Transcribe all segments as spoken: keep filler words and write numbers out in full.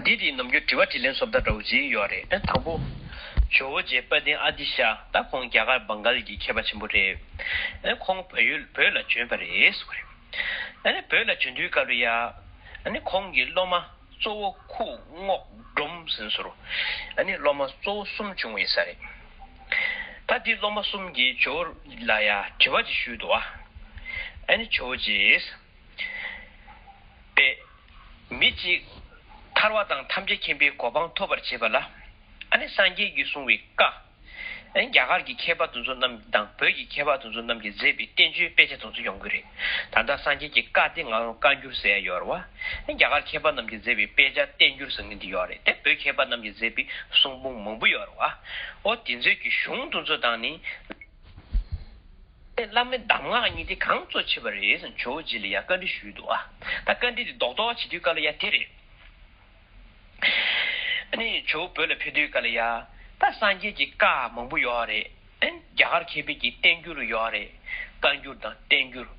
འདི་དེ་ནམ་རྒྱུན་དྲི་བ་དྲིས་ལན་བཟོ་ལྟ་འདྲ་བོ་ཅིག་ཡོད་རེད། ཨ་དང་པོ། ཇོ་བོ་རྗེ་དཔལ་ལྡན་ཨ་ཏི་ཤ་ད་ཁོང་རྒྱ་གར་བང་གལ་གྱི་མཁས་པ་ཆེན་པོ་རེད། ཨ་ཁོང་བལ་ཡུལ་བོད་ལ་བྱོན་པ་རེད་ཟེར་བ་རེད། ཨ་ནི་བོད་ལ་བྱོན་དུས་སྐབས་ལ་ཡ། ཨ་ནི་ཁོང་གི་སློབ་མ་གཙོ་བོ་ཁུ་རྔོག་སྒྲོམ་ཟེར་ཟེར། ཨ་ནི་སློབ་མ་གཙོ་བོ་གསུམ་བྱུང་བའི་ས་རེད། ད་འདི་སློབ་མ་གསུམ་གྱིས་ཇོ་བོ་ལ་ཡ་དྲི་བ་ཅིག་ཞུས་འདུག་ཨ་ནི་ཇོ་བོ་རྗེས། པས། མི་གཅིག་ཐར་བ་དང་ཐམས་ཅད་མཁྱེན་པའི་གོ་འཕང་ཐོབ་པར་བྱེད་པ་ལ། ཨ་ནི་སངས་རྒྱས་ཀྱིས་གསུངས་པའི་བཀའ། ཨ་ནི་རྒྱ་གར་གྱི་མཁས་པ་དེ་ཚོ་རྣམས་དང་བོད་ཀྱི་མཁས་པ་དེ་ཚོ་རྣམས་ཀྱིས་མཛད་པའི་བསྟན་བཅོས་དཔེ་ཆ་དེ་ཚོ་ཡོང་གི་རེད། ད་ལྟ་སངས་རྒྱས་ཀྱི་བཀའ་དེ་ང་ཚོ་བཀའ་འགྱུར་ཟེར་ཡ་ཡོད་རེད་བ། ཨ་ནི་རྒྱ་གར་མཁས་པ་རྣམས་ཀྱིས་མཛད་པའི་དཔེ་ཆ་བསྟན་འགྱུར་ཟེར་མཁན་དེ་ཡོད་རེད་དེ། བོད་མཁས་པ་རྣམས་ཀྱིས་མཛད་པའི་གསུང་འབུམ་མང་པོ་ཡོད་རེད་བ། ཨོ་དེ་ཚོའི་གི་གཞུང་དེ་ཚོ་དང་ནི། བླ་མའི་གདམས་ངག་གཉིས་དེ་གང་གཙོ་ཆེ་བ་རེད་ཟེར་ཇོ་བོ་རྗེ་ལ་ཡ་བཀའ་འདྲི་ཞུས་འདུག་ཨ། ད་བཀའ་འདྲི་དེ་རྡོག་རྡོག་བྱེད་དུས་སྐབས་ལ་ཡ་དེ་རེད། ཨ་ནི་ཇོ་བོ་བོད་ལ་ཕེབས་དུས་སྐབས་ལ་ཡ། ད་སངས་རྒྱས་ཀྱི་བཀའ་མང་པོ་ཡོད་རེད། ཨ་ནི་རྒྱ་གར་མཁས་པའི་གི་བསྟན་འགྱུར་ཡོད་རེད། བཀའ་འགྱུར་དང་བསྟན་འགྱུར།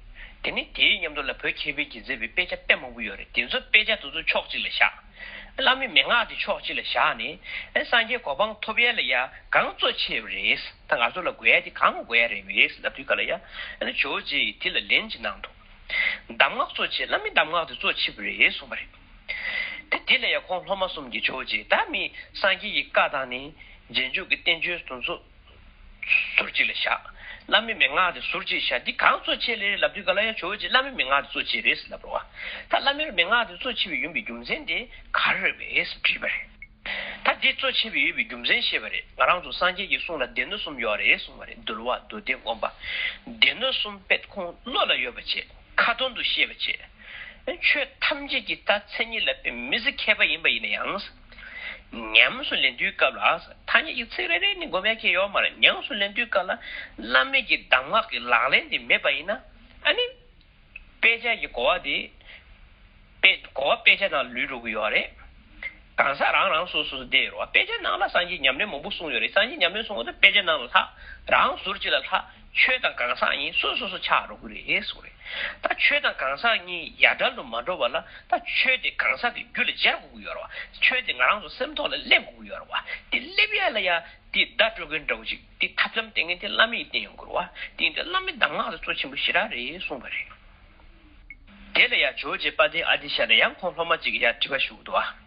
དེ་ནི་དེའི་མཉམ་དུ་ལ་བོད་མཁས་པའི་གི་མཛད་པའི་དཔེ་ཆ་དཔེ་མང་པོ་ཡོད་རེད། དེ་ཚོ་དཔེ་ཆ་དེ་ཚོ་ཕྱོགས་གཅིག་ལ་བཞག་བླ་མའི་མན་ངག་དེ་ཕྱོགས་གཅིག་ལ་བཞག་ནས། ཨེ་སངས་རྒྱས་གོ་འཕང་ཐོབ་ཡས་ལ་ཡ་གང་གཙོ་ཆེ་བ་རེད། ད་ང་ཚོ་ལ་དགོས་ཡས་དེ་གང་དགོས་ཡས་རེད་པས་ལབ་དུས་སྐབས་ལ་ཡ། ཨ་ནི་ཇོ་བོ་རྗེ་ཡིས་དེ་ལ་ལན་ཅིག་གནང་འདུག་གདམས་ངག་གཙོ་ཆེ། བླ་མའི་གདམས་ངག་དེ་གཙོ་ཆེ་བ་རེད་གསུངས་པ་རེད། དེ་དེ་ལ་ཡ་ཁོང་སློབ་མ་གསུམ་གྱིས་ཇོ་བོ་རྗེ་ད་མི་སངས་རྒྱས་ཀྱི་བཀའ་དང་ནི། རྗེས་འཇུག་གི་བསྟན་བཅོས་དེ་ཚོ་ཟུར་གཅིག་ལ་བཞག་བླ་མའི་མན་ངག་དེ་ཟུར་གཅིག་བཞག་འདི་གང་གཙོ་ཆེ་ལེ་ལབ་དུས་སྐབས་ལ་ཡ་ཇོ་བོ་རྗེ་བླ་མའི་མན་ངག་དེ་གཙོ་ཆེ་རེད་ལབ་རོ། ད་བླ་མའི་མན་ངག་དེ་གཙོ་ཆེ་བའི་ཡིན་པའི་རྒྱུ་མཚན་དེ་ག་རེ་རེད་པས་དྲིས་པ་རེད། ད་འདི་གཙོ་ཆེ་བའི་ཡོད་པའི་རྒྱུ་མཚན་བཤད་པ་རེད། ང་རང་ཚོ་སངས་རྒྱས་ཀྱི་གསུང་ལ་སྡེ་སྣོད་གསུམ་ཡོད་རེད་གསུངས་པ་རེད། འདུལ་བ་མདོ་སྡེ་མངོན་པ། སྡེ་སྣོད་གསུམ་པོ་ཁོང་བློ་ལ་ཡོད་པ་བྱས། ཁ་ཏོན་དུ་ཤེས་པ་བྱས། ཆོས་ཐམས་ཅད་ཀྱི་ད་མཚན་ཉིད་ལ་དཔེ་མི་སྲིད་མཁས་པ་ཡིན་པ་ཡིན་ན་ཡང་། ཉམས་སུ་ལེན་དུས་སྐབས་ལ་ཐ་སྙད་ཀྱི་ཚིག་རེ་རེ་ནི་སྒོམ་ཡ་ཁྱད་ཡོད་མ་རེད། ཉམས་སུ་ལེན་དུས་སྐབས་ལ་བླ་མེད་ཀྱི་གདམས་ངག་གི་ལག་ལེན་དེ་མེད་པ་ཡིན་ན། ཨ་ནི། དཔེ་ཆ་གི་གོ་བ་དེ། དཔེ་གོ་བ་དཔེ་ཆ་ནང་ལུས་འགྲོ་གི་ཡོད་རེད། གང་ཟག་རང་རང་སོ་སོ་སོ་བསྡད་ཡོད་རེད་བ། དཔེ་ཆ་ནང་ལ་སངས་རྒྱས་ཉམས་ལེན་མང་པོ་གསུངས་ཡོད་རེད། སངས་རྒྱས་ཉམས་ལེན་གསུངས་པ་དེ་དཔེ་ཆ་ནང་ལ་ལྷག་རང་ཟུར་གཅིག་ལ་ལྷག་ཆོས་དང་གང་ཟག་གཉིས་སོ་སོ་སོ་ཆགས་འགྲོ་གི་རེད་གསུངས་རེད། ད་ཆོས་དང་གང་ཟག་གཉིས་ཡ་བྲལ་དུ་མ་འགྲོ་བ་ལ་ད་ཆོས་དེ་གང་ཟག་གི་རྒྱུད་ལ་སྦྱར་དགོས་ཀྱི་ཡོད་རེད་བ། ཆོས་དེ་ང་རང་ཚོ་སེམས་ཐོག་ལ་སླེབས་དགོས་ཀྱི་ཡོད་རེད་བ། དེ་སླེབས་ཡ་ལ་ཡ། དེ་བརྡ་སྤྲོད་མཁན་འདྲ་བོ་ཞིག་དེ་ཐབས་ལམ་སྟོན་མཁན་དེ་བླ་མས་བསྟན་ཡོང་གི་རེད་བ། དེ་ཡིན་དུས་བླ་མའི་གདམས་ངག་དེ་གཙོ་ཆེན་པོ་ཞེ་དྲག་རེད་གསུངས་པ་རེད། དེ་ལ་ཡང་ཇོ་བོ་རྗེ་དཔལ་ལྡན་ཨ་ཏི་ཤ་ལ་ཡང་ཁོང་སློབ་མ་གཅིག་གིས་ཡང་དྲི་བ་ཞུ་གི་འདུག་ཨ།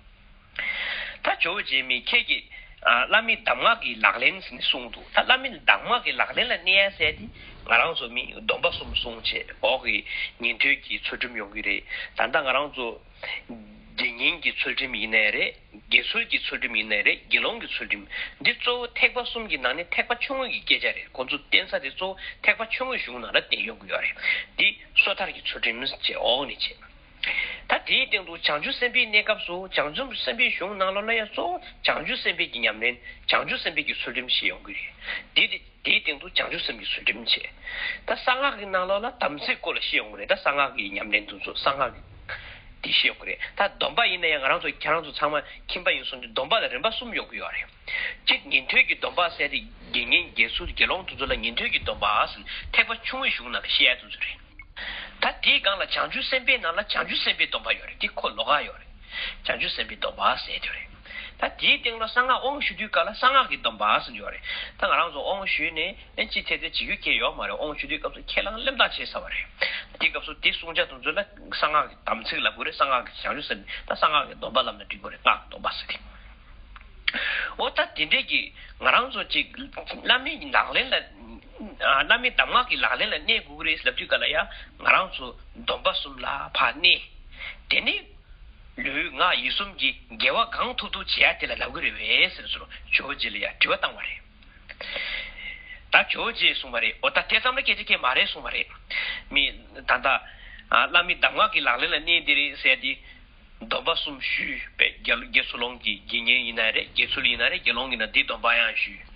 ད་ཇོ་བོ་རྗེ་མི་ཁྱེད་ཀྱིས་ཨ་བླ་མའི་གདམས་ངག་གི་ལག་ལེན་ཟེར་ནས་གསུངས་འདུག་ད་བླ་མའི་གདམས་ངག་གི་ལག་ལེན་ལ་གནས་ཡ་ཟེར་དེ་ང་རང་ཚོ་མི་སྡོམ་པ་གསུམ་བསྲུང་བྱས་འོག་གི་ཉན་ཐོས་ཀྱི་ཚུལ་ཁྲིམས་ཡོང་གི་རེད། ད་ལྟ་ང་རང་ཚོ་དགེ་བསྙེན་གྱི་ཚུལ་ཁྲིམས་ཡིན་ནའི་རེད། དགེ་ཚུལ་གྱི་ཚུལ་ཁྲིམས་ཡིན་ནའི་རེད། དགེ་སློང་གི་ཚུལ་ཁྲིམས། འདི་གཙོ་བོ་ཐེག་པ་གསུམ་གྱི་ནང་ནས་ཐེག་པ་ཆུང་ངུ་ཡི་སྐད་ཆ་རེད། ཁོང་ཚོ་བསྟེན་ས་དེ་གཙོ་བོ་ཐེག་པ་ཆུང་ངུའི་གཞུང་ནང་ལ་བསྟེན་ཡོང་གི་ཡོད་རེད། འདི་སོ་ཐར་གྱི་ཚུལ་ཁྲིམས་བྱས་འོག་ནས་བྱས། ད་དེའི་སྟེང་དུ་བྱང་ཆུབ་སེམས་དཔའི་གནས་སྐབས་སུ་བྱང་ཆུབ་སེམས་དཔའི་གཞུང་ནང་ལོགས་ལ་ཡང་གཙོ་བོ་བྱང་ཆུབ་སེམས་དཔའི་གི་ཉམས་ལེན། བྱང་ཆུབ་སེམས་དཔའི་གི་ཚུལ་ཁྲིམས་བྱས་ཡོང་གི་རེད། འདི་དེ། དེའི་སྟེང་དུ་བྱང་ཆུབ་སེམས་ཀྱི་ཚུལ་ཁྲིམས་བྱས། ད་གསང་སྔགས་ཀྱི་ནང་ལོགས་ལ་དམ་ཚིག་སྐོར་ལ་བཤད་ཡོང་གི་རེད། ད་གསང་སྔགས་ཀྱི་ཉམས་ལེན་དེ་ཚོ་གསང་སྔགས་ཀྱི་དེ་བཤད་ཡོང་གི་རེད། ད་སྡོམ་པ་ཡིན་ན་ཡང་ང་རང་ཚོ་ཁྱེད་རང་ཚོ་ཚང་མ་ཁྱིམ་པ་ཡིན་སོང་དུས་སྡོམ་པ་ལ་རིམ་པ་གསུམ་ཡོང་གི་ཡོད་རེད། གཅིག་ཉན་ཐོས་ཀྱི་སྡོམ་པ་ཟེར་ཏེ་དགེ་བསྙེན་དགེ་ཚུལ་དགེ་སློང་དེ་ཚོ་ལ་ཉན་ཐོས་ཀྱི་སྡོམ་པ་ཟེར་ཐེག་པ་ཆུང་ངུའི་གཞུང་ནང་ལ་བཤད་ཡ་དེ་ཚོ་རེད། ད་དེའི་སྒང་ལ་བྱང་ཆུབ་སེམས་དཔའི་ནང་ལ་བྱང་ཆུབ་སེམས་དཔའི་སྡོམ་པ་ཡོད་རེད། དེ་ཁོ་ལོགས་ཀ་ཡོད་རེད། བྱང་ཆུབ་སེམས་དཔའི་སྡོམ་པ་ཟེར་དེ་རེད། ད་དེའི་སྟེང་ལ་གསང་སྔགས་དབང་ཞུ་དུས་སྐབས་ལ་གསང་སྔགས་ཀྱི་སྡོམ་པ་ཟེར་ཡོད་རེད། ད་ང་རང་ཚོ་དབང་ཞུས་ནས་ཨེ་ཅི་ཐེ་ཐེ་བྱེད་རྒྱུ་ཁེལ་ཡོད་མ་རེད། དབང་ཞུ་དུས་སྐབས་སུ་ཁས་བླངས་སླེབས་དག་བྱས་ཚར་བ་རེད། དེའི་སྐབས་སུ་དེ་བསྲུང་བྱ་དེ་ཚོ་ལ་གསང་སྔགས་ཀྱི་དམ་ཚིག་ལབ་དགོས་རེད། གསང་སྔགས་ཀྱི་བྱང་ཆུབ་སེམས་དཔའི་ད་གསང་སྔགས་ཀྱི་སྡོམ་པ་ལབ་ན་འགྲིག་གི་རེད། སྔགས་ཀྱི་སྡོམ་པ་ཟེར་ཏེ། འོ་ད་དེ་འདྲས་ཀྱི་ང་རང་ཚོ་ཅིག་བླ་མའི་ལག་ལེན་ལ་བླ་མའི་གདམས་ངག་གི་ལག་ལེན་ལ་གནས་དགོས་ཀྱི་རེད་ལབ་དུས་སྐབས་ལ་ཡང་ང་རང་ཚོ་སྡོམ་པ་གསུམ་ལ་ཕར་གནས། དེ་ནས་ལུས་ངག་ཡིད་གསུམ་གྱི་དགེ་བ་གང་ཐུབ་ཐུབ་བྱེད་ཡ་དེ་ལ་ལབ་ཀྱི་རེད་པས་ཟེར་ཟེར་ཇོ་བོ་རྗེ་ལ་ཡང་དྲི་བ་བཏང་བ་རེད། ད་ཇོ་བོ་རྗེས་གསུངས་པ་རེད། འོ་ད་དེ་ཙམ་ལ་སྐད་ཆ་སྐད་མ་རེད་གསུངས་པ་རེད། མི་ད་ལྟ་བླ་མའི་གདམས་ངག་གི་ལག་ལེན་ལ་གནས་འདི་རེད་ཟེར་ཏེ། སྡོམ་པ་གསུམ་ཞུས་པས་དགེ་དགེ་ཚུལ་སློང་གི་དགེ་བསྙེན་ཡིན་ན་རེད། དགེ་ཚུལ་ཡིན་ན་རེད། དགེ་སློང་ཡིན་ན་འདིའི་སྡོམ་པ་ཡང་ཞུས།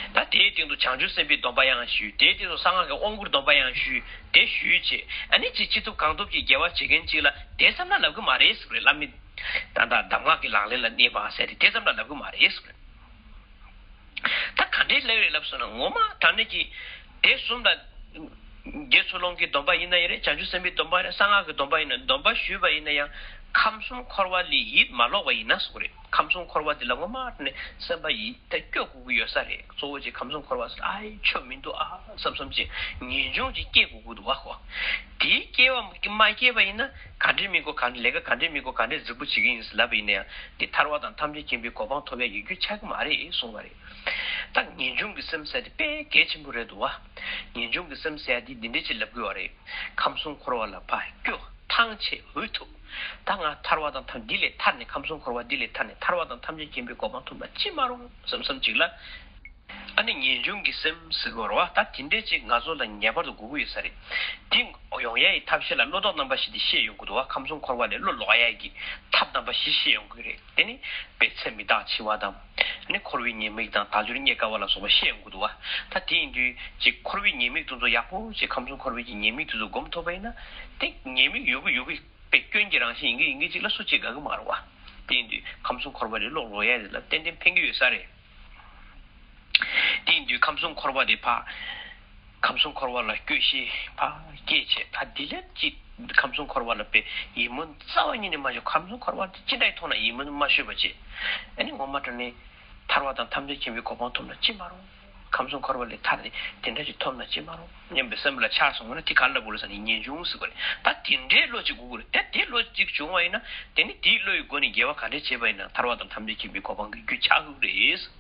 ད་དེའི་སྟེང་དུ་བྱང་ཆུབ་སེམས་དཔའི་སྡོམ་པ་ཡང་ཞུས། དེའི་སྟེང་དུ་གསང་སྔགས་ཀྱི་དབང་བསྐུར་སྡོམ་པ་ཡང་ཞུས། དེ་ཞུས་བྱས་ཨ་ནི་ཅིག་ཅི་ཐུབ་གང་ཐུབ་ཀྱིས་དགེ་བ་བྱེད་མཁན་ཅིག་ལ་དེ་ཙམ་ལ་ལབ་གི་མ་རེད་ཟེར་བས། བླ་མའི་ད་ལྟ་གདམས་ངག་གི་ལག་ལེན་ལ་གནས་པ་ཟེར་ཏེ་དེ་ཙམ་ལ་ལབ་གི་མ་རེད་ཟེར་བས། ད་ག་འདྲའི་ལབ་རེད་ལབ་སོང་ན་ངོ་མ་དྲང་གནས་ཀྱི་དེ་གསུམ་ལ། དགེ་ཚུལ་སློང་གི་སྡོམ་པ་ཡིན་ན་ཡང་རེད། བྱང་ཆུབ་སེམས་དཔའི་སྡོམ་པ་རེད། གསང་སྔགས་ཀྱི་སྡོམ་པ་ཡིན་ན་སྡོམ་པ་ཞུས་པ་ཡིན་ན་ཡང་ ཁམས་གསུམ་འཁོར་བ་ལས་ཡིད་མ་ལོག་པ་ཡིན་ན་གསུངས་རེད། ཁམས་གསུམ་འཁོར་བ་འདི་ལ་ངོ་མ་ནས་སེམས་པ་ཡིད་ད་སྐྱོ་དགོས་ཀྱི་ཡོད་ས་རེད། གཙོ་བོ་ཅིག་ཁམས་གསུམ་འཁོར་བ་ཟེར་ཨ་ཡི་ཆོ་མི་འདུག་ཨ་བསམ་བསམ་ཅིག་ངེས་འབྱུང་ཅིག་སྐྱེ་དགོས་ཀྱི་འདུག་བ་ཁོ། དེའི་སྐྱེ་བ་མ་སྐྱེས་པ་ཡིན་ན་ག་འདྲའི་མི་དགོས་ག་འདྲའི་ལས་ཀ་ག་འདྲའི་མི་དགོས་ག་འདྲའི་རྫིག་པོ་བྱེད་ཀྱི་ཡིན་ཟེར་ལབ་པ་ཡིན་ན་ཡང་འདི་ཐར་བ་དང་ཐམས་ཅད་མཁྱེན་པའི་གོ་འཕང་ཐོབ་ཡ་ཡི་རྒྱུ་ཆགས་ཀྱི་མ་རེད་གསུངས་པ་རེད། ད་ངེས་འབྱུང་གི་སེམས་ཟེར་དེ་དཔེ་གལ་ཆེན་པོ་རེད་འདུག་བ། ངེས་འབྱུང་གི་སེམས་ཟེར་ཡ་དེ་འདི་འདྲས་ཅིག་ལབ་དགོས་བ་རེད། ཁམས་གསུམ་འཁོར་བ་ལ་ཕར་སྐྱོ་ཐང་ཆད་འུ་ཐུག་ད་ང་ཐར་བ་དང་ཐམས་འདི་ལས་ཐར་ནས་ཁམས་གསུམ་འཁོར་བ་འདི་ལས་ཐར་ནས་ཐར་བ་དང་ཐམས་ཅད་མཁྱེན་པའི་གོ་འཕང་ཐོབ་ན་ཅི་མ་རུང་བསམ་བསམ་ཅིག་ལ། ཨ་ནི་ངེས་འབྱུང་གི་སེམས་ཟེར་དགོས་རེད་བ། ད་དེ་འདྲས་ཅིག་ང་ཚོ་ལ་ངེས་པར་དུ་དགོས་ཀྱི་ཡོད་ས་རེད། དེ་ཡོང་ཡ་ཡི་ཐབས་ཤེས་ལ་བློ་ལྡོག་རྣམ་པ་བཞི་དེ་ཤེས་ཡོང་གི་འདུག་བ། ཁམས་གསུམ་འཁོར་བ་ལས་བློ་ལོག་ཡ་གི་ཐབས་རྣམ་པ་བཞི་ཤེས་ཡོང་གི་རེད། དེ་ནི་དཔེ་ཚེ་མི་རྟག་འཆི་བ་དང་། ཨ་ནི་འཁོར་བའི་ཉེས་དམིགས་དང་དལ་འབྱོར་རྙེད་དཀའ་བ་ལ་སོགས་པ་ཤེས་ཡོང་གི་འདུག་བ། ད་དེ་ཡིན་དུས་ཅིག་འཁོར་བའི་ཉེས་དམིགས་དེ་ཚོ་ཡག་པོ་ཅིག་ཁམས་གསུམ་འཁོར་བའི་གི་ཉེས་དམིགས་དེ་ཚོ་སྒོམ་ཐུབ་པ་ཡིན་ན། དེ་ཉེས་དམིགས་ཡོད་གི་ཡོད་གི་དཔེ་སྐྱོན་གྱི་རང་བཞིན་ཡིན་གི་ཡིན་གི་ཅིག་ལ་སུ་གཅིག་དགའ་གི་མ་རེད་བ། དེ་ཡིན་དུས་ཁམས་གསུམ་འཁོར་བ་ལས་བློ་ལོག་ཡ་དེ་ལ་ཏན་ཏན་ཕན་གི་ཡོད་ས་རེད། དེ་ཡིན་དུས་ཁམས་གསུམ་འཁོར་བ་དེ་ཕར། ཁམས་གསུམ་འཁོར་བ་ལ་སྐྱོ་ཤས་ཕར་སྐྱེས་བྱས་ད་དེ་ལས་ཅི། ཁམས་གསུམ་འཁོར་བ་ལ་དཔེ་ཡིད་སྨོན་རྩ་བ་ཉིད་ནས་མ་ཞུ། ཁམས་གསུམ་འཁོར་བ་དེ་ཅི་འདྲ་ཡི་ཐོག་ན་ཡིད་སྨོན་མ་ཞུས་པ་བྱས། ཨ་ནི་ངོ་མ་དྲང་ནས་ཐར་བ་དང་ཐམས་ཅད་མཁྱེན་པའི་གོ་འཕང་ཐོབ་ན་ཅི་མ་རུང་། ཁམས་གསུམ་འཁོར་བ་ལས་ཐར་ཏེ་དེ་འདྲ་ཅིག་ཐོབ་ན་ཅི་མ་རུང་སྙམ་པའི་སེམས་ལ་ཆགས་སོང་བ་ན་དེ་ག་ལ་དགོས་རེད་ཟེར་ན་ངེས་འབྱུང་ཟེར་དགོས་རེད། ད་དེ་འདྲའི་བློ་ཅིག་དགོས་ཀྱི་རེད། ད་དེ་བློ་ཅིག་བྱུང་བ་ཡིན་ན་དེ་ནི་དེའི་བློ་ཡི་སྒོ་ནས་དགེ་བ་ག་འདྲ་བྱས་པ་ཡིན་ན་ཐར་བ་དང་ཐམས་ཅད་མཁྱེན་པའི་གོ་འཕང་གི་རྒྱུ་ཆགས་ཀྱི་རེད།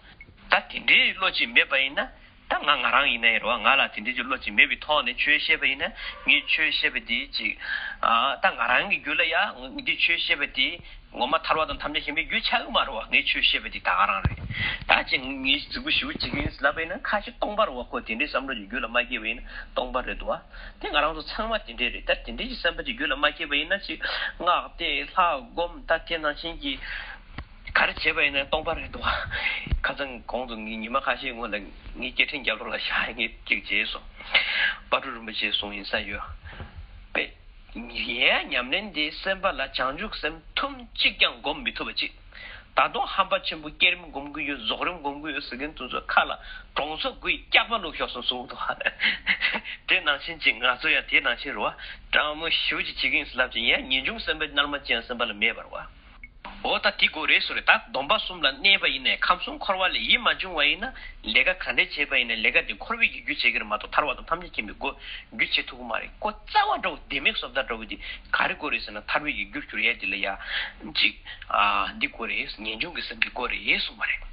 ད་དེ་འདྲའི་བློ་ཅིག་མེད་པ་ཡིན་ན། ད་ང་ང་རང་ཡིན་ན་ཡིན་རེད་བ། ང་ལ་དེ་འདྲའི་ཅིག་བློ་ཅིག་མེད་པའི་ཐོག་ནས་ཆོས་བཤད་པ་ཡིན་ན་ངས་ཆོས་བཤད་པ་དེ་ཅིག་ཨ་ད་ང་རང་གི་རྒྱུད་ལ་ཡ་འདི་ཆོས་བཤད་པ་དེ་ངོ་མ་ཐར་བ་དང་ཐམས་ཅད་མཁྱེན་པའི་རྒྱུ་ཆགས་ཀྱི་མ་རེད་བ། ངས་ཆོས་བཤད་པ་དེ་ད་ག་རང་རེད། ད་ཅིག་ངས་རྫིག་པོ་ཞེ་པོ་བྱེད་ཀྱི་ཡིན་ལབ་པ་ཡིན་ན་ཁ་ཤས་སྟོང་པ་རེད་བ། ཁོ་དེ་འདྲའི་བསམ་བློ་ཅིག་རྒྱུད་ལ་མ་སྐྱེས་པ་ཡིན་ན་སྟོང་པ་རེད་འདུག་བ། དེ་ང་རང་ཚོ་ཚང་མ་དེ་འདྲའི་རེད། ད་དེ་འདྲའི་ཅིག་བསམ་པ་ཅིག་རྒྱུད་ལ་མ་སྐྱེས་པ་ཡིན་ན་ཅིག་སྔགས་བཟླས་ལྷ་སྒོམ་ད་དེ་ནང་བཞིན་གྱི། ག་རེ་བྱས་པ་ཡིན་ན་སྟོང་པ་རེད་འདུག་ཁ་སང་གོང་དུ་ངས་ཉི་མ་ཁ་ཤས་སྔོན་ལ་ངའི་སྐད་འཕྲིན་རྒྱབ་ལོགས་ལ་ཞག་ངས་ཅིག་བྱས་སོང་། དཔལ་སྤྲུལ་རིན་པོ་ཆེས་གསུངས་ཡིན་ས་ཡོད། པས། ཡའི་ཉམས་ལེན་འདི་སེམས་པ་ལ་བྱང་ཆུབ་སེམས་ཐུམ་གཅིག་ཀྱང་སྒོམ་མི་ཐུབ་པ་ཅིག་ད་དུང་ཧམ་པ་ཆེན་པོ་བསྐྱེད་རིམ་སྒོམ་གྱི་ཡོད། རྫོགས་རིམ་སྒོམ་གྱི་ཡོད་ཟེར་མཁན་དེ་ཚོ་ཁ་ལ་གྲོང་ཚོ་དགུའི་སྐྱག་པ་བླུགས་ཤོག་གསུངས་གསུངས་འདུག་དེ་ནང་བཞིན་ཅིག་ང་ཚོ་ཡང་དེ་ནང་བཞིན་རེད་བ། སྤྲང་མོ་ཞེ་པོ་ཅིག་བྱེད་ཀྱི་ཡིན་ཟེར་ལབ་ཅིག་ཡང་ངེས་འབྱུང་སེམས་པའི་རྣལ་མ་ཅན་སེམས་པ་ལ་མེད་པར་བ། འོ་ད་དེ་དགོས་རེད་ཟེར་རེད། ད་སྡོམ་པ་གསུམ་ལ་གནས་པ་ཡིན་ནའི་ཁམས་གསུམ་འཁོར་བ་ལས་ཡིད་མ་འབྱུང་བ་ཡིན་ན་ལས་ཀ་ག་འདྲས་བྱས་པ་ཡིན་ནའི་ལས་ཀ་དེ་འཁོར་བའི་གི་རྒྱུ་བྱེད་ཀྱི་རེད་མ་གཏོགས་ཐར་བ་དང་ཐམས་ཅད་མཁྱེན་པའི་སྒོ་རྒྱུ་བྱེད་ཐུབ་ཀྱི་མ་རེད། ཀོ་རྩ་བ་འདྲ་བོ་ལྡེ་མིག་སོབ་ད་འདྲ་བོ་དེ་ག་རེ་དགོས་རེད་ཟེར་ན་ཐར་བའི་གི་རྒྱུར་གྱུར་ཡས་དེ་ལ་ཡ་ཅིག་ཨ་འདི་དགོས་རེད། ངེས་འབྱུང་གི་སེམས་འདི་དགོས་རེད་གསུངས་པ་རེད།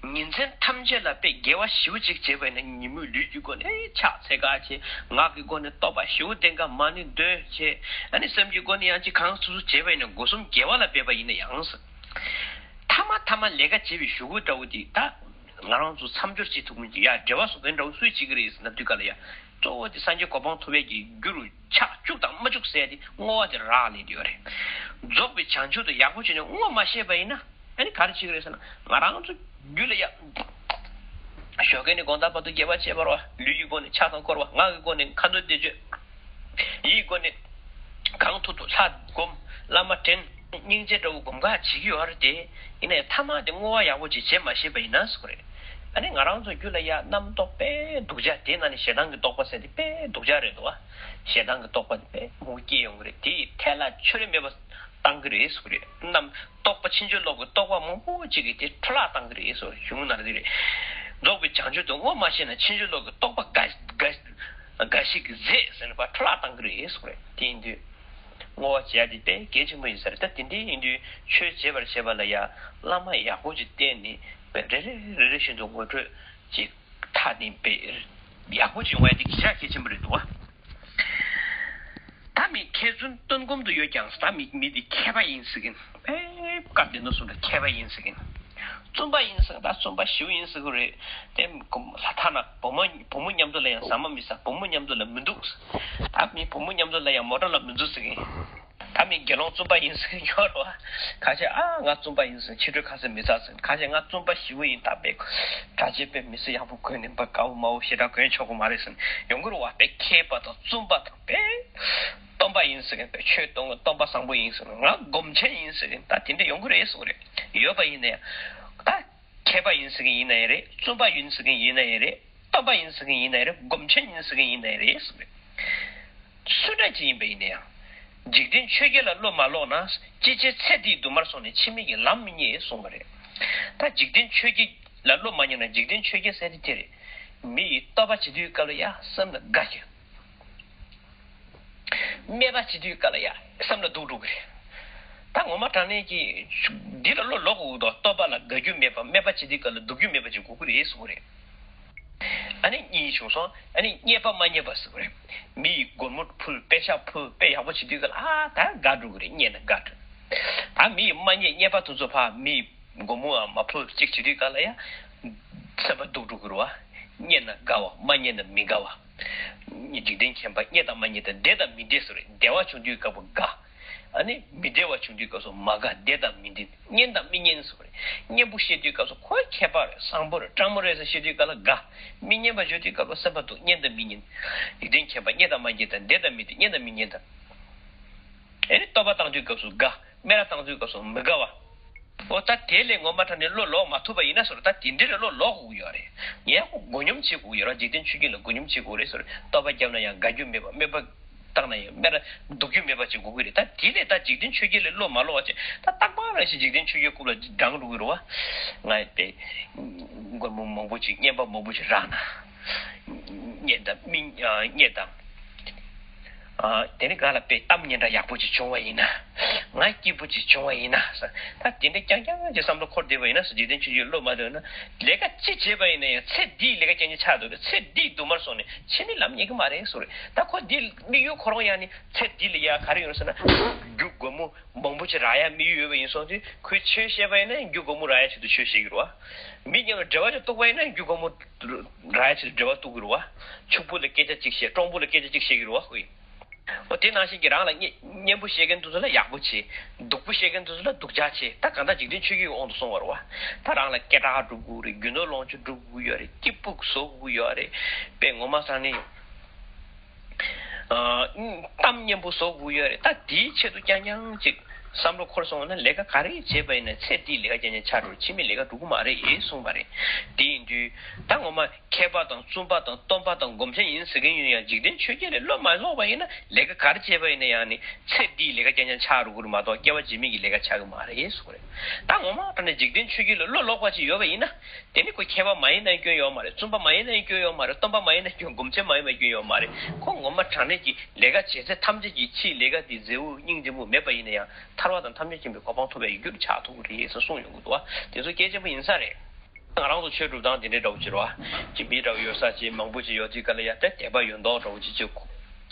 ཉིན་མཚན་ཐམས་ཅད་ལ་དཔེ་དགེ་བ་ཞེ་པོ་ཅིག་བྱས་པ་ཡིན་ན་ཉིན་མོའི་ལུས་ཀྱི་སྒོ་ནས་ཕྱག་འཚལ་ག་བྱེད། ངག་གི་སྒོ་ནས་བསྟོད་པ་ཞེ་པོ་བསྟན་ག་མ་ཎི་འདོན་བྱེད། ཨ་ནི་སེམས་ཀྱི་སྒོ་ནས་ཡང་ཅིག་གང་སུ་སུ་བྱས་པ་ཡིན་ན་སྒོ་གསུམ་དགེ་བ་ལ་འབད་པ་ཡིན་ན་ཡང་། མཐའ་མ་མཐའ་མ་ལས་ཀ་བྱེད་པའི་གཞུག་གུ་འདྲ་བོ་དེ་ད་ང་རང་ཚོ་མཚམས་སྦྱོར་བྱེད་ཐུབ་མིན་གྱི་ཡ་འབྲེལ་བ་བཟོ་མཁན་འདྲ་བོ་སུས་བྱེད་ཀྱི་རེད་ཟེར་ན་དུས་སྐབས་ལ་ཡ་གཙོ་བོ་དེ་སངས་རྒྱས་གོ་འཕང་ཐོབ་པའི་གི་རྒྱུ་རུ་ཆགས་བཅུག་དང་མ་བཅུག་ཟེར་ཡ་དེ་བསྔོ་བ་དེ་རག་ལས་དེ་ཡོད་རེད། རྫོགས་པའི་བྱང་ཆུབ་ཏུ་ཡག་པོ་བྱས་ནས་བསྔོ་མ་ཤེས་པ་ཡིན་ན། ཨ་ནི་ག་རེ་བྱེད་ཀྱི་རེད་ཟེར་ན་ང་རང་ཚོ་རྒྱུད་ལ་ཡ། ཞོགས་ཀས་ནས་དགོང་དག་བར་དུ་དགེ་བ་བྱེད་པར་བ། ལུས་ཀྱི་སྒོ་ནས་ཕྱག་དང་བསྐོར་བ། ངག་གི་སྒོ་ནས་ཁ་འདོན་བཟླས་བརྗོད། ཡིད་ཀྱི་སྒོ་ནས་གང་ཐུབ་ཐུབ་ལྷ་སྒོམ། བླ་མ་དྲན། སྙིང་རྗེ་འདྲ་བོ་སྒོམ་ག་བྱེད་ཀྱི་ཡོད་རེད་དེ། ཡིན་ནའི་མཐའ་མ་དེ་བསྔོ་བ་ཡག་པོ་ཅིག་བྱེད་མ་ཤེས་པ་ཡིན་ན་ཟེར་གྱི་རེད། ཨ་ནི་ང་རང་ཚོ་རྒྱུད་ལ་ཡ་རྣམ་རྟོག་དཔེ་སྡུག་ཅག་དེ་ནང་ནས་ཞེ་སྡང་གི་རྟོག་པ་ཟེར་དེ་དཔེ་སྡུག་ཅག་རེད་འདུག་བ། ཞེ་སྡང་གི་རྟོག་པ་དེ་དཔེ་མང་པོ་སྐྱེ་ཡོང་གི་རེད། དེ་ཡི་ཐལ་བ་ཆོ་རེ་མེད་པ། བཏང་གི་རེད་ཟེར་གྱི་རེད། རྣམ་རྟོག་པ་ཕྱིན་ཅི་ལོག་གི་རྟོག་པ་མང་པོ་ཅིག་གིས་དེ་འཕྲོ་བརླག་བཏང་གི་རེད་ཟེར་གཞུང་ན་རེད། རྫོགས་པའི་བྱང་ཆུབ་ཏུ་བསྔོ་མ་ཤེས་ན་ཕྱིན་ཅི་ལོག་གི་རྟོག་པ་འགའ་འགའ་འགའ་ཞིག་གིས་རྫས་ཟེར་ནས་པ་འཕྲོ་བརླག་བཏང་གི་རེད་ཟེར་གྱི་རེད། དེ་ཡིན་དུས་བསྔོ་བ་བྱེད་ཡ་དེ་དཔེ་གལ་ཆེན་པོ་ཡིན་ས་རེད། ད་དེ་འདྲའི་ཡིན་དུས་ཆོས་བྱེད་པར་བྱེད་པ་ལ་ཡ་བླ་མ་ཡག་པོ་ཅིག་བསྟེན་ནས་དཔེ་རེ་རེ་རེ་རེ་བཞིན་དུ་ངོ་སྤྲོད་ཅིག་ཐག་ནས་དཔེ་ཡག་པོ་ཅིག་ཡོང་ཡ་དེ་གལ་ཆེན་པོ་རེད་འདུག་བ། ད་མི་མཁས་བཙུན་སྟོན་སྒོམ་དུ་ཡོད་ཀྱང་ད་མི་མི་འདི་མཁས་པ་ཡིན་ཟེར་གིན། ཨེ་སྐབས་དེ་ནོ་སོང་ད་མཁས་པ་ཡིན་ཟེར་གིན། བཙུན་པ་ཡིན་ཟེར་གིན་ད་བཙུན་པ་ཞེ་པོ་ཡིན་ཟེར་གི་རེད། དེ་ལྷ་ཐ་ན་བུ་མོ་བུ་མོ་མཉམ་དུ་ལ་ཡང་ཟ་མ་མི་ཟ། བུ་མོ་མཉམ་དུ་ལ་མི་འདུག་ད་མི་བུ་མོ་མཉམ་དུ་ལ་ཡང་མོ་ཊ་ལ་མི་འཛུལ་ཟེར་གིན། ད་མི་དགེ་སློང་བཙུན་པ་ཡིན་ཟེར་གིན་ཡོད་རེད་བ། ཁ་ཤས་ཨ་ང་བཙུན་པ་ཡིན་ཟེར་ཕྱི་དྲོ་ཁ་ཟས་མི་ཟ་ཟེར། ཁ་ཤས་ང་བཙུན་པ་ཞེ་པོ་ཡིན་ད་པས་གྲྭ་ཆས་པས་མི་ཟེར་ཡག་པོ་གོན་ནས་པ་དགའ་བོ་མ་བོ་ཞེ་དྲག་གོན་ཆོག་གི་མ་རེད་ཟེར་ཡོང་གི་རེད་བ། པས་མཁས་པ་དང་བཙུན་པ་དང་། པས་སྟོན་པ་ཡིན་ཟེར་གིན། པས་ཆོས་སྟོན་སྟོན་པ་བཟང་པོ་ཡིན་ཟེར་གིན། ང་སྒོམ་ཆེན་ཡིན་ཟེར་གིན། ད་དེ་འདྲ་ཡོང་གི་རེད་ཟེར་གི་རེད། ཡོད་པ་ཡིན་ནའི་ད་མཁས་པ་ཡིན་ཟེར་གིན་ཡིན་ནའི་རེད། བཙུན་པ་ཡིན་ཟེར་གིན་ཡིན་ནའི་རེད། སྟོན་པ་ཡིན་ཟེར་གིན་ཡིན་ནའི་རེད། སྒོམ་ཆེན་ཡིན་ཟེར་གིན་ཡིན་ནའི་རེད་ཟེར་གི་རེད། སུ་འདྲ་ཅིག་ཡིན་པ་ཡིན་ནའི་ཡང་ འཇིག་རྟེན་ཆོས་བརྒྱད་ལ་བློ་མ་ལོག་ན། ཅི་བྱེད་ཚེ་འདིའི་དུ་མར་སོང་ནས། ཕྱི་མའི་གི་ལམ་མི་རྙེད་གསུངས་པ་རེད། ད་འཇིག་རྟེན་ཆོས་བརྒྱད་ལ་བློ་མ་ཉམས་ན། འཇིག་རྟེན་ཆོས་བརྒྱད་ཟེར་དེ་དེ་རེད། མི་ཡིས་བསྟོད་པ་བྱེད་དུས་སྐབས་ལ་ཡ་སེམས་ལ་དགའ་སྐྱོ། སྨད་པ་བྱེད་དུས་སྐབས་ལ་ཡ་སེམས་ལ་སྡུག་འགྲོ་གི་རེད། ད་ངོ་མ་དྲང་གནས་ཀྱི་འདི་ལ་བློ་ལོག་དགོས་འདུག་བསྟོད་པ་ལ་དགའ་རྒྱུ་མེད་པ། སྨད་པ་བྱེད་དུས་སྐབས་ལ་སྡུག་རྒྱུ་མེད་པ་ཅིག་དགོས་ཀྱི་རེད་གསུངས་པ་རེད། ཨ་ནི་གཉིས་བྱུང་སོང་། ཨ་ནི་རྙེད་པ་མ་རྙེད་པ་ཟེར་བ་རེད། མི་ཡིས་སྒོར་མོ་ཕུལ། པེ་ཤག་ཕུལ། དཔེ་ཡག་པོ་བྱེད་དུས་སྐབས་ལ་ཨ་ད་དགའ་འགྲོ་གི་རེད། རྙེད་ན་དགའ་འགྲོ། ད་མི་ཡིས་མ་རྙེད། རྙེད་པ་དེ་ཚོ་ཕར་མི་ཡིས་སྒོར་མོའང་མ་ཕུལ་ཅིག་བྱེད་དུས་སྐབས་ལ་ཡ་སེམས་པ་སྡུག་འགྲོ་གི་རེད་བ། རྙེད་ན་དགའ་བ། མ་རྙེད་ན་མི་དགའ་བ། འཇིག་རྟེན་མཁྱེན་པ་རྙེད་དང་མ་རྙེད་དང་བདེ་དང་མི་བདེ་ཟེར་བ་རེད། བདེ་བ་བྱུང་དུས་སྐབས་པོ་དགའ། ཨ་ནི་མི་བདེ་བ་བྱུང་དུས་སྐབས་སུ་མ་དགའ། བདེ་དང་མི་བདེ། སྙན་དང་མི་སྙན་ཟེར་བ་རེད། སྙན་པོ་བཤད་དུས་སྐབས་སུ་ཁོ་མཁས་པ་རེད། བཟང་པོ་རེད། སྤྲང་མོ་རེད་ཟེར་བཤད་དུས་སྐབས་ལ་དགའ། མི་སྙན་པ་བརྗོད་དུས་སྐབས་ལ་སེམས་པ་སྡུག། སྙན་དང་མི་སྙན། འཇིག་རྟེན་མཁྱེན་པ་རྙེད་དང་མ་རྙེད་དང་བདེ་དང་མི་བདེ། སྙན་དང་མི་སྙན་དང་། ཨེ་ནི་བསྟོད་པ་བཏང་དུས་སྐབས་སུ་དགའ། སྨད་ར་བཏང་དུས་སྐབས་སུ་མི་དགའ་བ། འོ་ད་དེ་ལས་ངོ་མ་དྲང་གནས་བློ་ལོག་མ་ཐུབ་པ་ཡིན་ན་ཟེར། ད་དེ་འདྲ་རེ་བློ་ལོག་དགོས་ཀྱི་ཡོད་རེད། ངས་ཁོ་མགོ་སྙོམས་བྱེད་དགོས་ཀྱི་ཡོད་རེད། འཇིག་རྟེན་ཆོས་བརྒྱད་ལ་མགོ་སྙོམས་བྱེད་དགོས་རེད་ཟེར། བསྟོད་པ་བརྒྱབ་ན་ཡང་དགའ་རྒྱུ་མེད་པ། སྨད་པ་བཏང་ན་ཡང་སྨད་ར་སྡུག་རྒྱུ་མེད་པ་ཅིག་དགོས་ཀྱི་རེད། ད་དེ་ལས་ད་འཇིག་རྟེན་ཆོས་བརྒྱད་ལས་བློ་མ་ལོག་པ་བྱས། ད་རྟག་པར་རང་བཞིན་འཇིག་རྟེན་ཆོས་བརྒྱད་རྐུབ་ལ་འགྲངས་འགྲོ་གི་རེད་བ། ང་དཔེ་སྒོར་མོ་མང་པོ་ཅིག་རྙེད་པ་མང་པོ་ཅིག་རག་ན། རྙེད་དང་མི་རྙེད་དང་། ཨ། དེ་ནི་ག་ལ་དཔེ་གཏམ་སྙན་གྲགས་ཡག་པོ་ཅིག་བྱུང་བ་ཡིན་ན། ང་སྐྱིད་པོ་ཅིག་བྱུང་བ་ཡིན་ན་ཟེར། ད་དེ་འདྲ་རྐྱང་རྐྱང་གི་བསམ་བློ་འཁོར་བསྡད་པ་ཡིན་ན་ཟེར། འཇིག་རྟེན་ཆོས་བརྒྱད་བློ་མ་ལྡོག་ན། ལས་ཀ་ཅི་བྱས་པ་ཡིན་ན་ཡང་ཚེ་འདིའི་ལས་ཀ་རྐྱང་རྐྱང་ཆགས་འདུག་རེད། ཚེ་འདིའི་དུ་མར་སོང་ནས་ཕྱི་མའི་ལམ་རྙེད་ཀྱི་མ་རེད་ཟེར། ད་ཁོ་འདི་དམིགས་ཡུལ་ཁོ་རང་ཡང་ནི་ཚེ་འདི་ལ་ཡ་ག་རེ་ཡོད་ཟེར་ན། རྒྱུ་སྒོར་མོ་མང་པོ་ཅིག་རག་ཡ་དམིགས་ཡུལ་ཡོད་པ་ཡིན་སོང་དུས། ཁོས་ཆོས་བཤད་པ་ཡིན་ན་རྒྱུ་སྒོར་མོ་རག་ཡ་ཆེད་དུ་ཆོས་བཤད་ཀྱི་རེད་བ། མི་མཉམ་ལ་འབྲེལ་བ་ཅིག་གཏུག་པ་ཡིན་ན་རྒྱུ་སྒོར་མོ་རག་ཡ་ཆེད་དུ་འབྲེལ་བ་གཏུག་གི་རེད་བ། ཕྱུག་པོ་ལ་སྐད་ཆ་གཅིག་བཤད། སྤྲང་པོ་ལ་སྐད་ཆ་གཅིག་བཤད་ཀྱི་རེད་བ་ཁོས། འོ་དེ་ནང་བཞིན་གྱི་རང་ལ་སྙན་སྙན་པོ་བཤད་མཁན་དེ་ཚོ་ལ་ཡག་པོ་བྱེད། སྡུག་པོ་བཤད་མཁན་དེ་ཚོ་ལ་སྡུག་ཅག་བྱེད། ད་གང་ལྟར་འཇིག་རྟེན་ཆོས་བརྒྱད་ཀྱི་དབང་དུ་སོང་བ་རེད་བ། ད་རང་ལ་སྐད་གྲགས་སྒྲུབ་དགོས་རེད། རྒྱུ་ནོར་ལོངས་སྤྱོད་སྒྲུབ་དགོས་ཡོད་རེད། སྐྱིད་པོ་བཟོ་དགོས་ཡོད་རེད། དཔེ་ངོ་མ་ཚང་ནས། ཨ། གཏམ་སྙན་པོ་བཟོ་དགོས་ཡོད་རེད། ད་དེའི་ཆེད་དུ་རྐྱང་རྐྱང་ཅིག་བསམ་བློ་འཁོར་སོང་བ་ན། ལས་ཀ་ག་རེ་བྱས་པ་ཡིན་ན་ཚེ་འདིའི་ལས་ཀ་རྐྱང་རྐྱང་ཆགས་འགྲོ། ཕྱི་མའི་ལས་ཀ་འགྲོ་གི་མ་རེད་ཨེ་གསུངས་པ་རེད། དེ་ཡིན་དུས་ད་ངོ་མ་མཁས་པ་དང་བཙུན་པ་དང་སྟོན་པ་དང་སྒོམ་ཆེན་ཡིན་ཟེར་མཁན་ཡིན་ཡང་། འཇིག་རྟེན་ཆོས་བརྒྱད་ལས་བློ་མ་ལོག་པ་ཡིན་ན། ལས་ཀ་ག་རེ་བྱས་པ་ཡིན་ན་ཡང་ནི་ཚེ་འདིའི་ལས་ཀ་རྐྱང་རྐྱང་ཆགས་འགྲོ་གི་རེད་མ་གཏོགས། སྐྱེ་བ་རྗེས་མའི་གི་ལས་ཀ་ཆགས་ཀྱི་མ་རེད་གསུངས་པ་རེད། ད་ངོ་མ་དྲང་གནས་འཇིག་རྟེན་ཆོས་བརྒྱད་ལ་བློ་ལོག་པ་ཅིག་ཡོད་པ་ཡིན་ན། དེ་ནི་ཁོ་མཁས་པ་མ་ཡིན་ན་སྐྱོན་ཡོད་མ་རེད། བཙུན་པ་མ་ཡིན་ན་སྐྱོན་ཡོད་མ་རེད། སྟོན་པ་མ་ཡིན་ན་སྐྱོན། སྒོམ་ཆེན་མ་ཡིན་པ་སྐྱོན་ཡོད་མ་རེད། ཁོ་ངོ་མ་དྲང་གནས་ཀྱི་ལས་ཀ་བྱེད་ཚད་ཐམས་ཅད་ཀྱི་ཕྱིའི་ལས་ཀ་དེ་མཛེས་པོ་སྙིང་རྗེ་མོ་མེད་པ་ཡིན་ན་ཡང་། ཐར་པ་དང་ཐམས་ཅད་མཁྱེན་པའི་གོ་འཕང་ཐོབ་པའི་རྒྱུར་ཆགས་ཐུབ་ཀྱི་རེད་ཟེར་གསུངས་ཡོང་གི་འདུག་བ། དེ་ཚོ་སྐད་ཆེན་པོ་ཡིན་ས་རེད། ང་རང་ཚོ་ཆོས་སྒྲུབ་སྟངས་དེ་འདྲའི་འདྲ་བོ་ཅིག་རེད་བ། ཅིག་མི་འདྲ་བོ་ཡོད་ས་ཅིག་མང་པོ་ཅིག་ཡོད་དུས་ག་ལ་ཡ། དེ་དད་པ་ཡོད་མདོག་འདྲ་བོ་ཅིག་ཅིག་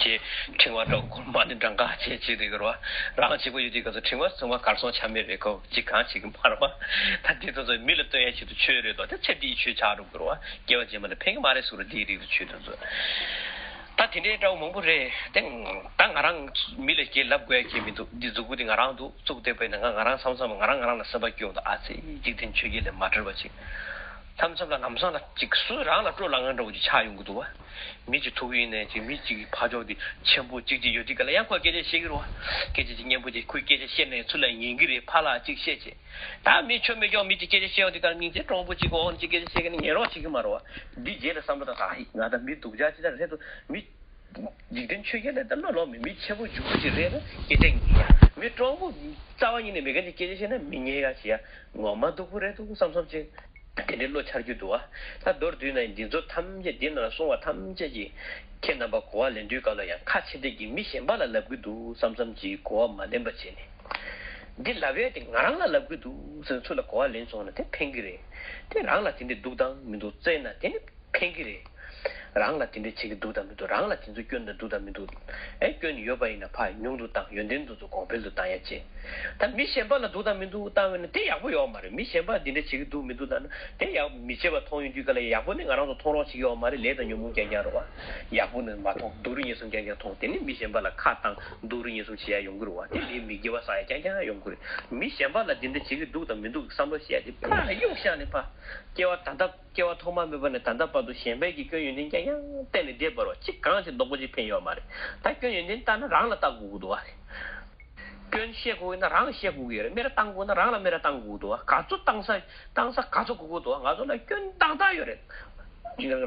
ཅེས་ཕྲེང་བ་འདྲ་བོ་གོར་མ་ནི་འདྲ་འགའ་བྱས་བྱས་དེ་གི་རེད་བ། རང་གཅིག་པོ་ཡོད་དུས་ག་ཚོད་ཕྲེང་བ་ཚང་མ་གར་སོང་ཆ་མེད་རེད། ཁོ་ཅིག་གང་བྱེད་ཀྱི་མ་རེད་བ། ད་དེ་ཚོ་ཚོ་མི་ལ་སྟོན་ཡ་ཆེད་དུ་ཆོས་རེད་དོ། དེ་ཚེ་འདིའི་ཆོས་ཆགས་འགྲོ་གི་རེད་བ། སྐྱེ་བ་རྗེས་མ་ལ་ཕན་གི་མ་རེད་ཟེར་རོ། འདིའི་རིགས་ཀྱི་ཆོས་དེ་ཚོ། ད་དེ་འདྲའི་འདྲ་བོ་མང་པོ་རེད། དེ་ད་ང་རང་མི་ལ་ཞེ་ལབ་དགོས་ཡ་གི་མི་འདུག་འདི་མཛུབ་གུ་དེ་ང་རང་འདུག་བཙུགས་བསྡད་པ་ཡིན་ན། ང་ང་རང་མཚམས་མཚམས་ང་རང་ང་རང་ལ་སེམས་པ་སྐྱོ་འདུག་ཨ་ཙི། འཇིག་རྟེན་ཆོས་བརྒྱད་ལས་མ་བྲལ་བ་ཅིག་མཚམས་མཚམས་ལ་ལམ་སང་ལ་ཅིག་སུ་རང་ལ་སྤྲོ་ལངས་མཁན་འདྲ་བོ་ཅིག་ཆགས་ཡོང་གི་འདུག་བ། མི་ཅིག་ཐུག་གི་ཡིན་ནའི་ཅིག་མི་ཅིག་གི་ཕ་ཕྱོགས་དེ་ཆེན་པོ་ཅིག་ཅིག་ཡོད་དུས་ག་ལ་ཡང་ཁོས་སྐད་ཆ་བཤད་ཀྱི་རེད་བ། སྐད་ཆ་ཅིག་སྙན་པོ་ཅིག་ཁོས་སྐད་ཆ་བཤད་ནའི་ཚུར་ལ་ཉན་གྱི་རེད། ཕར་ལ་ཅིག་བཤད་བྱས། ད་མི་ཆོ་མེད་ཀྱང་མི་ཅིག་སྐད་ཆ་བཤད་ཡོང་དུས་ག་ལ་སྙིང་རྗེ། སྤྲང་པོ་ཅིག་འོག་ནས་ཅིག་སྐད་ཆ་བཤད་མཁན་ནི་ཉན་རོགས་བྱེད་ཀྱི་མ་རེད་བ། འདི་རྗེས་ལ་བསམ་བློ་བཏང་། ད་ཧི་ང་ད་མི་སྡུག་ཅག་ཅིག་ད་རེད་དོ། མི་འཇིག་རྟེན་ཆོས་བརྒྱད་ལ་ད་བློ་ལོག་མེད། མི་ཆེན་པོ་ལྗིད་པོ་ཅིག་རེད་ན་སྐད་ཆ་ཉན་ཡ། མི་སྤྲང་པོ་རྩ་བ་ཉིད་ནས་མེད་མཁན་ཅིག་སྐད་ཆ་བཤད་ན་མི་ཉན་ཡ་བྱེད་ཡ། ངོ་མ་སྡུག་པོ་རེད་འདུག་བསམ་བསམ་ཅིག་དེ་འདྲའི་བློ་འཆར་རྒྱུ་འདུག་བ། ད་མདོར་བསྡུས་ན་འདི་ཚོ་ཐམས་ཅད། འདི་ནང་ལ་གསུངས་པ་ཐམས་ཅད་ཀྱིས་ཁྱེད་རྣམ་པ་གོ་བ་ལེན་དུས་སྐབས་ལ་ཡང་ཁ་ཕྱིར་བལྟས་ཀྱིས་མི་གཞན་པ་ལ་ལབ་ཀྱི་འདུག་བསམ་བསམ་གྱིས་གོ་བ་མ་ལེན་པ་བྱས་ནས། འདི་ལབ་ཡས་དེ་ང་རང་ལ་ལབ་ཀྱི་འདུག་ཟེར་ཚུར་ལ་གོ་བ་ལེན་སོང་ན་དེ་ཕན་གྱི་རེད། དེ་རང་ལ་དེ་འདྲའི་སྡུག་དང་མི་སྡུག་བཙལ་ན་དེ་ནི་ཕན་གྱི་རེད། རང་ལ་དེ་འདྲའི་བྱེད་ཀྱི་འདུག་དང་མི་འདུག་རང་ལ་དེ་ཚོ་སྐྱོན་དང་འདུག་དང་མི་འདུག་ཨེ། སྐྱོན་ཡོད་པ་ཡིན་ན་ཕར་ཉུང་དུ་བཏང་། ཡོན་ཏན་དེ་ཚོ་གོང་འཕེལ་དུ་བཏང་ཡ་བྱེད། ད་མི་གཞན་པ་ལ་སྡུག་དང་མི་སྡུག་བཏང་བས་ན་དེ་ཡག་པོ་ཡོད་མ་རེད། མི་གཞན་པ་འདི་འདྲ་བྱེད་ཀྱི་འདུག་མི་འདུག་ལྟ་ན་དེ་ཡག་མི་བྱེད་པ་མཐོང་ཡོང་དུས་ག་ལ་ཡག་པོ་ནི་ང་རང་ཚོ་མཐོང་རོགས་བྱེད་ཀྱི་ཡོད་མ་རེད། ལས་དང་ཉོན་མོངས་རྐྱང་རྐྱང་རེད་བ། ཡག་པོ་ནི་མ་མཐོང་། སྡུག་རུས་ངན་སོང་རྐྱང་རྐྱང་མཐོང་། དེ་ནི་མི་གཞན་པ་ལ་ཁ་བཏང་སྡུག་རུས་ངན་སོང་བྱེད་ཡ་ཡོང་གི་རེད་བ། དེ་ལས་མི་དགེ་བ་བསགས་ཡ་རྐྱང་རྐྱང་ཡོང་གི་རེད། མི་གཞན་པ་ལ་འདི་འདྲ་བྱེད་ཀྱི་འདུག་དང་མི་འདུག་གི་བསམ་བློ་བཤད་ཡ་དེ་ཕར་གཡུག་བཞག་ནས་ཕར་སྐྱེ་བ་ད་ལྟ་སྐྱེ་བ་ཐོག་མ་མེད་པ་ནས་ད་ལྟ་བར་དུ་གཞན་པའི་གི་སྐྱོན་ཡོན་ཏན་རྐྱང་རྐྱང་བསྟན་ནས་བསྡད་པ་རེད་བ། གཅིག་གང་ཅིག་རྡོག་པོ་ཅིག་ཕན་ཡོད་མ་རེད། ད་སྐྱོན་ཡོན་ཏན་བལྟ་ན་རང་ལ་བལྟ་དགོས་ཀྱི་འདུག་བ། སྐྱོན་བཤད་དགོས་ཡོད་ན་རང་བཤད་དགོས་ཀྱི་ཡོད་རེད། སྨད་ར་བཏང་དགོས་ན་རང་ལ་སྨད་ར་བཏང་དགོས་ཀྱི་འདུག་བ། ག་ཚོད་བཏང་ས་བཏང་ས་ག་ཚོད་དགོས་ཀྱི་འདུག་བ། ང་ཚོ་ལ་སྐྱོན་ཏག་ཏག་ཡོད་རེད།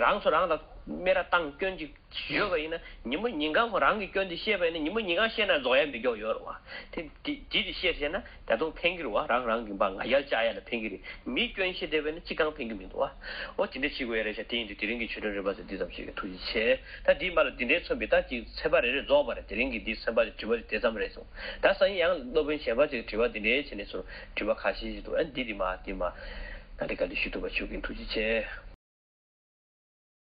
རང་ཚོ་རང་ལ་ སྨད་ར་བཏང་སྐྱོན་ཅིག་ཡོད་པ་ཡིན་ན། ཉིན་མོ་ཉིན་གང་ཁོ་རང་གི་སྐྱོན་དེ་བཤད་པ་ཡིན་ན། ཉིན་མོ་ཉིན་གང་བཤད་ན་རྫོགས་ཡ་མི་མགྱོགས་ཡོད་རེད་བ། དེ་དེ་དེ་དེ་བཤད་བཤད་ན་ད་དུང་ཕན་གྱི་རེད་བ། རང་རང་གི་བ་ང་རྒྱལ་བཅག་ཡ་ལ་ཕན་གྱི་རེད། མིའི་སྐྱོན་བཤད་བསྡད་པ་ཡིན་ན་ཅི་གང་ཕན་གྱི་མི་འདུག་བ། འོ་དེ་འདྲ་བྱེད་དགོས་ཡ་རེད་ཤག་དེ་ཡིན་དུས་དེ་རིང་གི་ཆོས་སྒྲོན་རིམ་པ་ཚོ་འདི་ཙམ་ཞིག་གི་ཐུགས་རྗེ་ཆེ། ད་འདིའི་མ་ལ་འདི་འདྲའི་མཚོན་པའི་ད་ཅིག་ཚན་པ་རེ་རེ་རྫོགས་པ་རེད། དེ་རིང་གི་འདིའི་ཚན་པ་དེ་དྲི་བ་དེ་དེ་ཙམ་རེད་སོང་། ད་སང་ཉིན་ཡང་སློབ་དཔོན་གཞན་པ་ཅིག་དྲི་བ་འདི་འདྲའི་བྱས་ནས་སོང་། དྲི་བ་ཁ་ཤས་ཤིག་འདུག་ཨ་འདི་འདི་མ་འདི་མ་ད་འདི་ག་འདི་ཞུ་ཐུབ་པ་ཞུ་གི་ཡིན། ཐུགས་རྗེ་ཆེ།